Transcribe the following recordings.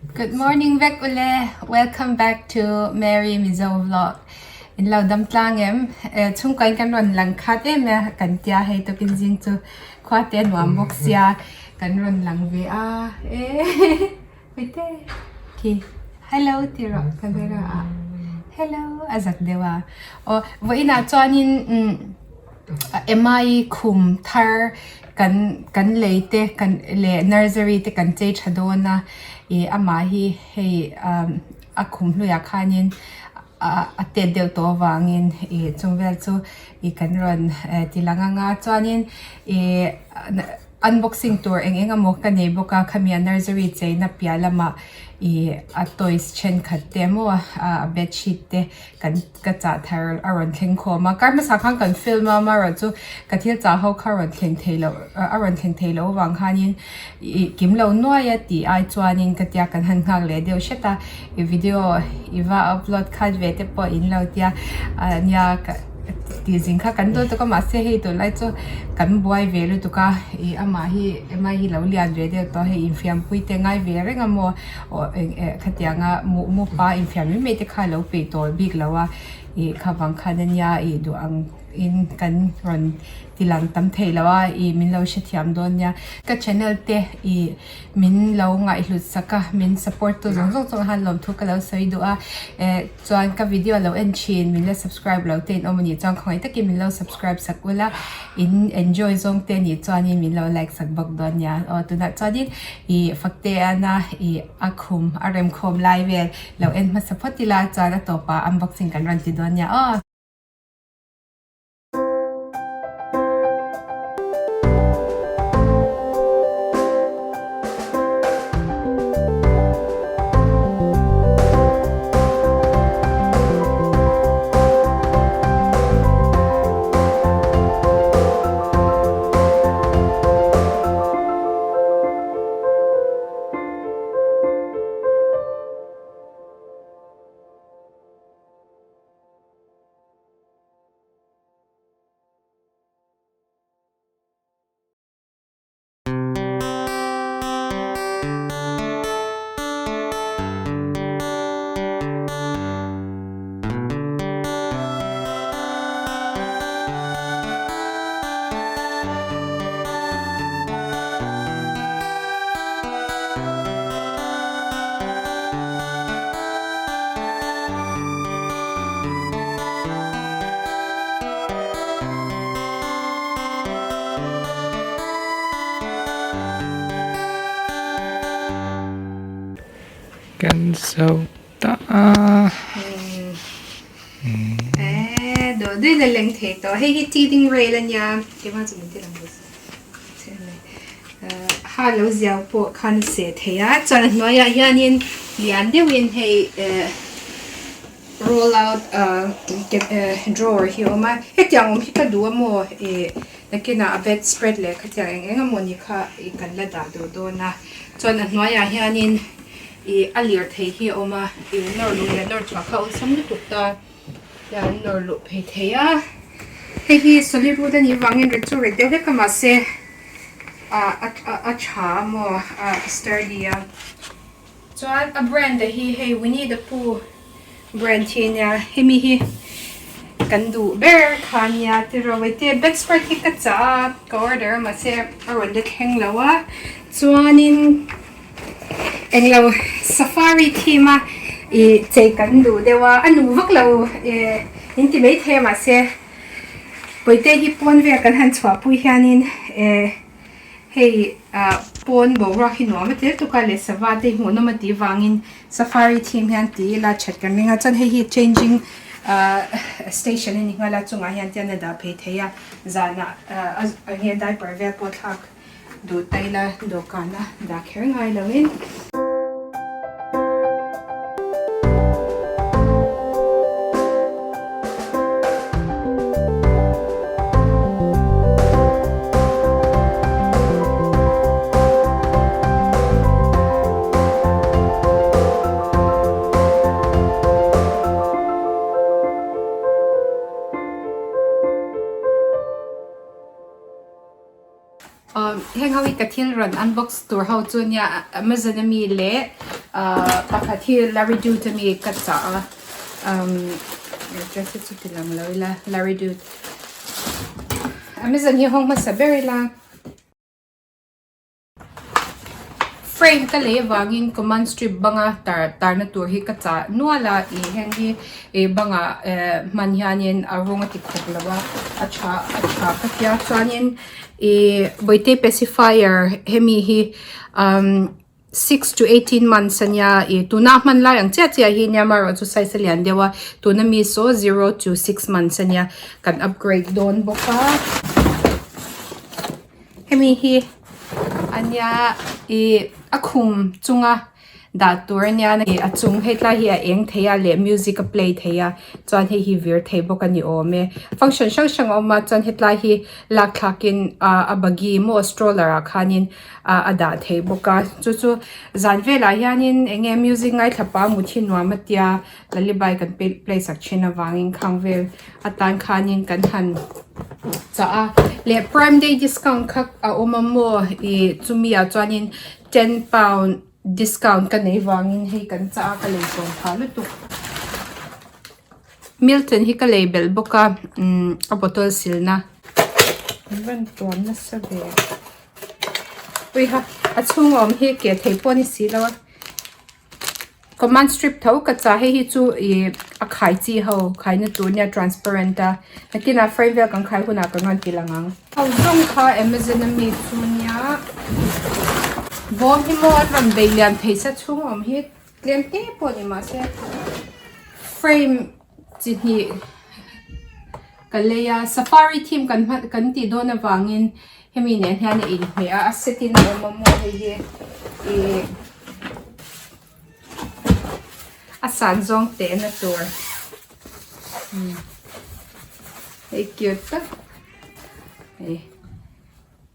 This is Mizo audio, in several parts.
Good morning vek ule welcome back to Mary Mizo vlog in lo dam tlang em chhungkaw in kan rawn lang khat em a kan tia hei tukin zing chu khua te a nuam bawk sia kan rawn lang ve a e hawite khi hello tih rawh camera ah hello a zak deuh a aw vawiinah chuanin umm. Emma-i khum thar kan kan lei te kan leh nursery te kan chei tha dawn a ih amah hi hei ah a khum hluiah khanin ah a tet deuh tawh avangin ih chung vel chu ih kan rawn ti lang ang a chuanin ih unboxing tur eng eng emaw ka nei bawk a khami a nursery cheina piah lamah ih a toys thenkhat te maw ah bedsheet te kan. Ka chah thar a rawn thleng khawm a, kar hmasa khan kan film a amaherawh chu ka thil chah ho kha a rawn thleng thei loh a rawn thleng thei loh avang khanin ih kim lo nuai a tih ai chuanin ka tia kan han nghak leh deuh hret a i video i va upload khat ve te pawh in lo tia ah nia ka tih zing kha kan dawn tuk a mahse hei tunlai chu kan buai ve lutuk a ih amah hi emai hi lo lian ve deuh tawh hei infiampui te ngai ve reng a maw. Aw eng eh khatianga mu mu pa infiam mai mai te kha lo peih tawh bik lo a ih kha vang khan ania ih duh ang in kan rawn ti lang tam thei lo a ih min lo hrethiam dawn nia ka channel te ih min lo ngaihhlut sak a min support tu zawng zawng chungah khan lawmthu ka lo sawi duh a eh chuan ka video lo en thin min la subscribe lo te in awm anih chuan khawngaih takin min lo subscribe sak ula in enjoy zawng te anih chuanin min lo like sak bawk dawn nia aw tunah chuanin Ih Fakteana ih a khum a remkhawm lai vel lo en hmasa phawt ila chuan a tawpah unboxing kan rawn ti dawn nia aw. Kan zo ta a. Eh, do dui na leng thei tawh. Hei hi teething rail a nia. Keimah chu min ti lang bawk si. Ha lo ziau pawh khan a seh thei a. Chuan a hnuaiah hianin lian deuhin hei eh roll out drawer hi a awm a. Hetiang awm hi ka duh a maw ih nakinah a bed spread leh khatiang eng eng emaw ni kha ih kan la dah duh dawn a. Chuan a hnuaiah hianin ih a lirthei hi a awm a ih nawr luh leh nawr chhuah kha a awlsam lutuk ta hian an nawr luh phei thei a hei hi solid wood anih vangin rit chu rit deuh hlek a mahse ah a a tha a maw ah a sturdy a chuan a brand a hi hei Winnie the Pooh brand hi a nia hemi hi kan duh ber kha a nia tiraw te bedspread hi ka chah a ka order a mahse a rawn la thleng lo a chuanin. Englo safari theme a ih chei kan duh deuh a, a nu vak lo eh in ti mai thei a mahse pawite hi pawn vel kan han chhuahpui hianin eh hei ah pawn boruak hi nuam a tel tuk a leh sava te hi hmuhnawm a tih vangin safari theme hian ti ila that kan ring a chuan hei hi changing ah station a ni nghal a chungah hian tian a dah phei thei a zanah ah eng nge diaper vel pawh thlak. Duh ta ila dawhkana dah kher ngai lo in. Heng ho hi ka thil rawn unbox tur ho chu nia Amazon ami leh Ahh pakhat hi Larry Dude ami ka chah a umm address hi chu ti lang lo ila Larry Dude Amazon hi hawng hmasa ber ila. Frame ka lei avangin command strip banga tar tarna tur hi ka chah nual a ih heng hi ih bangah eh hman hianin a rawng a ti khawp lo a a tha a tha ka tia chuanin ih bawihte pacifier hemi hi umm six to 18 months ania ih tuna a hman lai ang chiah chiah hi nia amaherawhchu size a lian deuh a tuna mi saw 0 to 6 months ania kan upgrade dawn bawk a hemi hi ania ih a khum chunga dah tur ania ih a chung hetlai hi a eng thei a leh music a play thei a chuan hei hi vir thei bawk a ni awm e function hrang hrang a awm a chuan hetlai hi lak thlak in ah a buggy maw stroller ah khanin ah a dah thei bawk a chu chu zan velah hianin eng nge music ngaithla pah mut hi nuam a tia lullaby kan play sak thin avangin khang vel atan khanin kan han chah a leh prime day discount kha a awm a maw ih chumi ah chuanin £10 discount ka nei vangin hei kan chah a ka lei sawm phah lutuk Milton hi ka lei belh bawk a umm a bottle silna an rawn tuam nasa ve uiha a chhung a awm hi ke thei pawh a ni si lo a. Command strip tho ka chah hei hi chu ih a khai chi ho khai na tur nia transparent a nakinah frame vel kan khai hunah ka rawn ti lang ang. Ho zawng kha Amazon ami chu nia bawm hi maw an rawn bei lian thei sa chhung awm hi tlem te pawh ni mahse frame chi hnih ka lei a safari theme kan hman kan tih dawn avangin hemi nen hian a inhmeh a a set in a awm a maw hei hi ih a san zawng teh na tur hei cute tak hei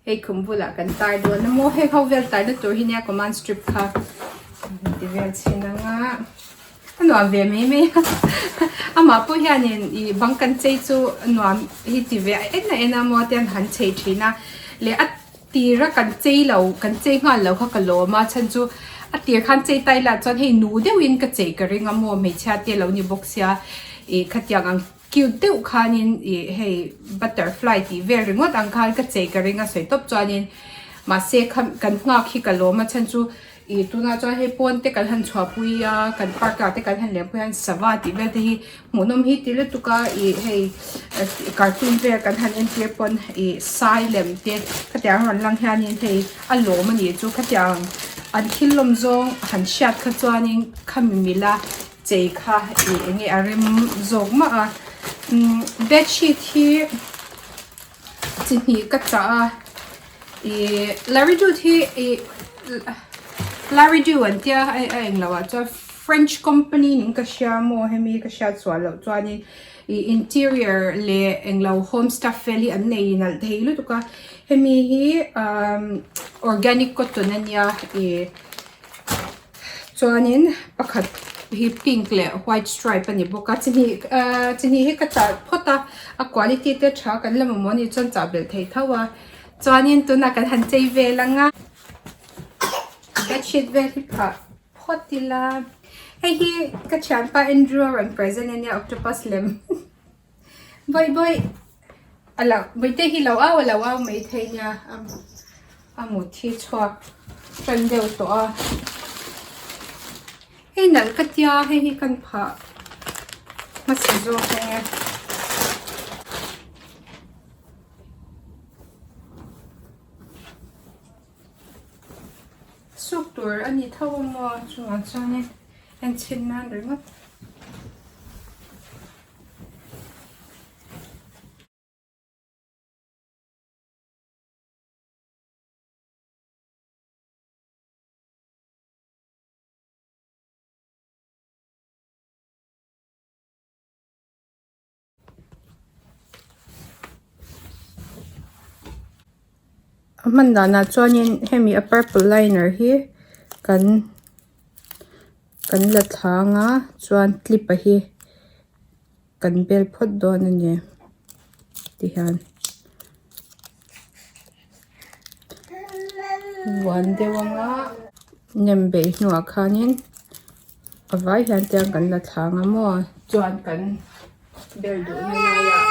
hei khum bulah kan tar dawn a maw heng ho vel tar na tur hi nia command strip kha ti vel chhin anga a nuam ve mai mai a amah pawh hianin ih bang kan chei chu nuam hi ti ve en a en a maw te an han chei thin a leh a Tira kan chei lo, kan chei nghal lo kha ka lawm a, chhan chu a tir khan chei ta ila chuan hei nu deuhin ka chei ka ring a maw hmeichhia te lo ni bawk sia ih khatiang ang cute deuh khanin ih hei butterfly tih vel ringawt ang khan ka chei ka ring a sawi tawp chuanin mahse kha kan nghak hi ka lawm a chhan chu Ih tunah chuan hei pawn te kan han chhuahpui a kan park ah te kan han lem pui a sava tih vel te hi hmuhnawm hi ti lutuk a ih hei cartoon vel kan han entir pawn ih sai lem te khatiang rawn lang hianin hei a lawm a nih chu khatiang an thil lawm zawng han hriat kha chuanin khami mila chei kha ih eng nge a rem zawk mah a umm bedsheet hi chi hnih ka chah a. Ih Larry Dude hi ih Larry Dew an tia a a englo ah chuan French company niin ka hria maw hemi ka hriat sual loh chuanin ih interior leh englo home stuff vel hi an nei nalh thei lutuk a hemi hi umm organic cotton ania ih Chuanin pakhat hi pink leh white stripe a ni bawk a chi hnih ahh chi hnih hi ka chah phawt a a quality te tha kan la mamawh a nih chuan chah belh theih tho a chuanin tunah kan han chei vel ang a bedsheet vel hi phah phawt ila hei hi ka thianpa Andrew a rawn present a nia octopus lem bawi bawi a lo bawihte hi lo au a lo au maithei nia a mut hi chhuak tan deuh tawh a hei nalh ka tia hei hi kan phah hmasa zawk ang e. Suk tur a ni tho a maw chungah chuanin enchhin nan ringawt. A hman danah chuanin hemi a purple liner hi kan kan la thlang a chuan clip a hi kan bel phawt dawn a ni tihian vuan deuh anga. Nem beih hnuah khanin a vai hian tiang kan la thla ang a maw chuan kan bel duhna laiah.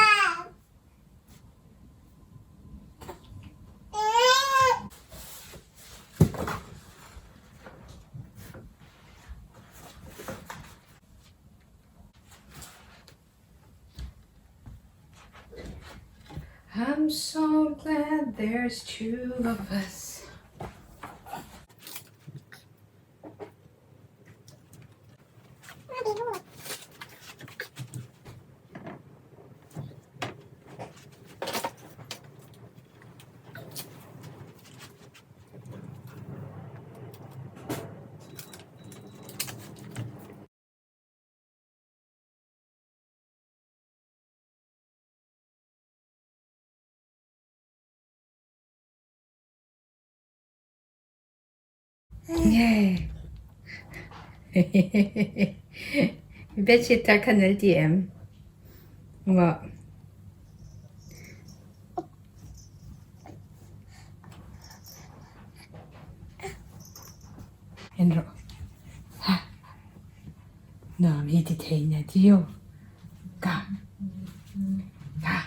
I'm so glad there's two of us. Nge Bedsheet thar kha nal ti em? Maw? En rawh. Ha. Nuam hi ti thei nia tio. Ka. Ka.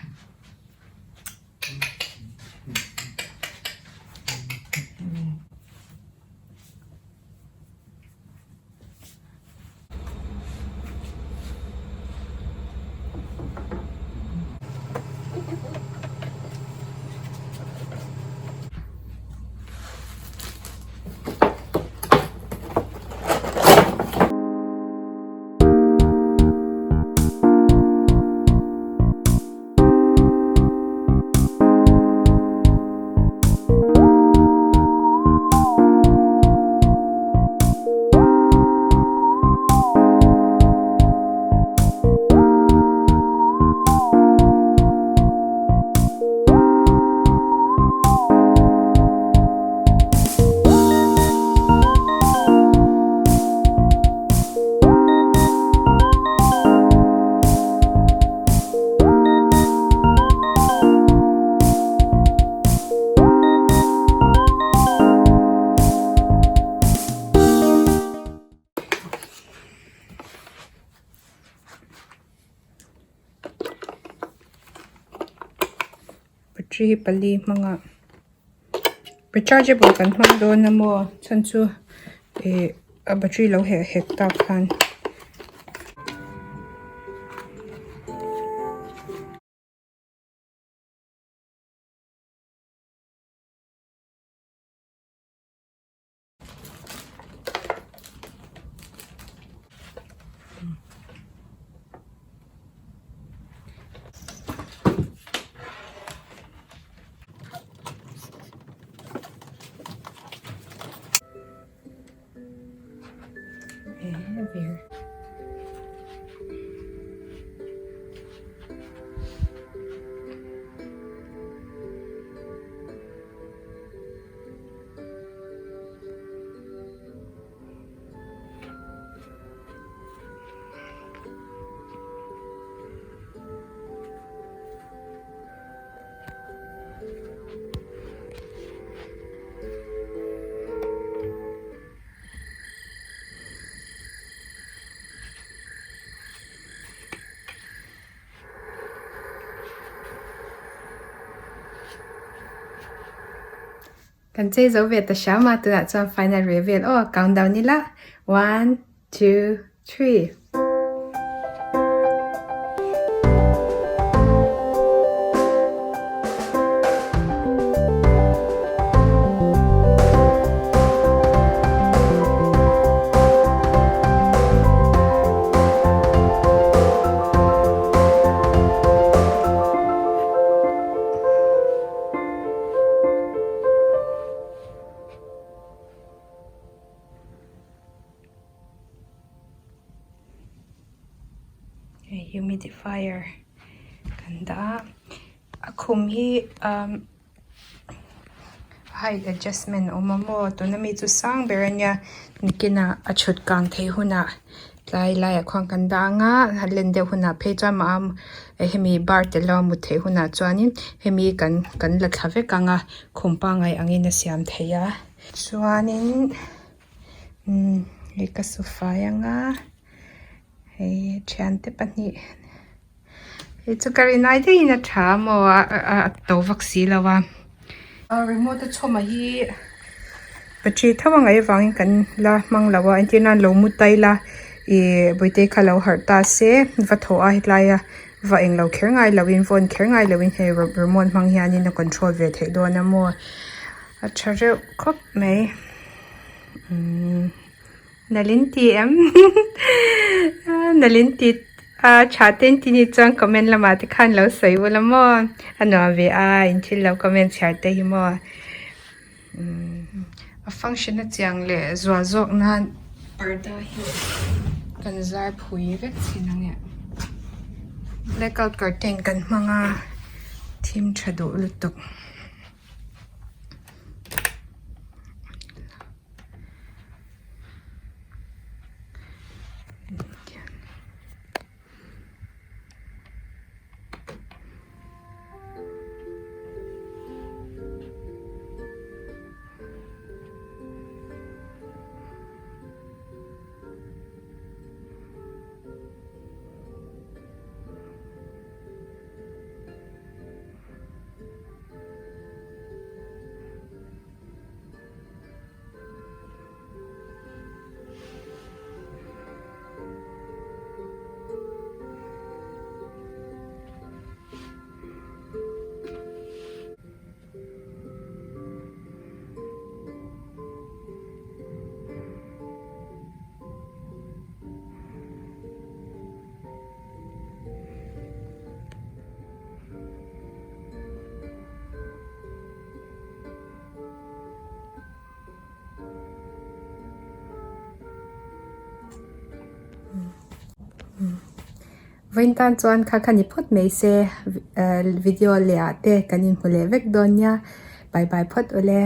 Battery pali hmangah rechargeable kan hmang dawn a maw chhan chu ih a battery lo heh hek tak khan. Kan chei zo ve ta hram a tunah chuan final reveal aw countdown ila one two three. Hei humidifier kan dah a a khum hi umm height adjustment a awm a maw tuna mi chu sang ber a nia nikinah a thut kang theih hunah tlai laiah khuan kan dah ang a a len deuh hunah phei chuan mah a hemi bar tel lo a mut theih hunah chuanin hemi kan kan la thla vek ang a khum pangngai angin a siam theih a chuanin. Umm hei ka su fai anga hei thiante pahnih hei chu ka rin ai daihin a tha maw a a to vak si lo a remote a chhawm ah hi battery tho a ngaih avangin kan la hmang lo a entir nan lo mu tai la ih bawihte kha lo harh ta se va thaw a hetlai a va englo kher ngai lo in phone kher ngai lo in hei remote hmang hianin a control ve theih dawn a maw a tha reuh khawp mai. Umm nalhin ti em nalhin ti a tha te in ti ni chuan comment lamah te khan lo sawi ula maw a nuam ve a in thil lo comment chhiar te hi maw umm a function a chiang leh zual zawk nan parda hi kan zar phui vek thin ang e blackout curtain kan hmang a thim tha duh lutuk. Vawiin tan chuan kha kha ni phawt mai se video leh ah te kan inhmu leh vek dawn nia bye bye phawt ule.